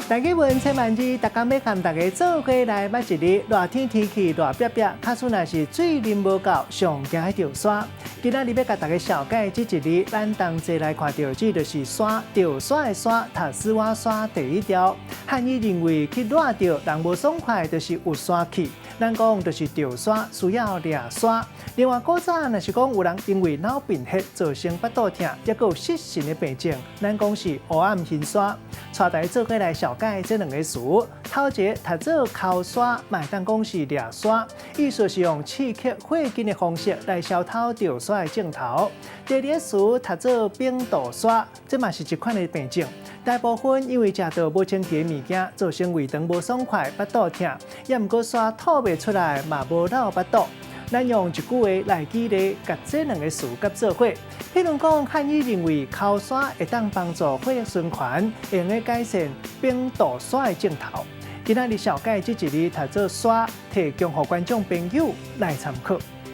大家問千萬字，逐工欲共大家做伙來捌一个熱天天氣熱煏煏，假使若是水啉無夠，上驚著沙。今仔日欲共大家紹介這一字，咱同齊來看著這就是沙，著沙的沙，讀絲襪沙第一條。漢語認為去熱著人無爽快，就是有沙氣。咱講就是著沙，需要掠沙。另外，古早若是講有人因為腦貧血造成腹肚疼，抑閣有失神的病症，咱講是烏暗昏沙。帶大家做伙來紹介這兩个詞，頭一个讀做剾沙，嘛會當講是掠沙，意思是用刺激血筋的方式來消透著沙的症頭。第二个詞讀做反肚沙，這嘛是一款的病症。大部分因為食著無清氣的物件，造成胃腸無爽快、腹肚疼，抑毋過沙吐袂出來，嘛無落腹肚。咱用一句話來舉例，共這兩个詞佮做伙。譬如講，漢語認為剾沙會當幫助血液循環，會用來改善反肚沙的症頭。今仔日紹介這一字讀做沙，提供予觀眾朋友來參考。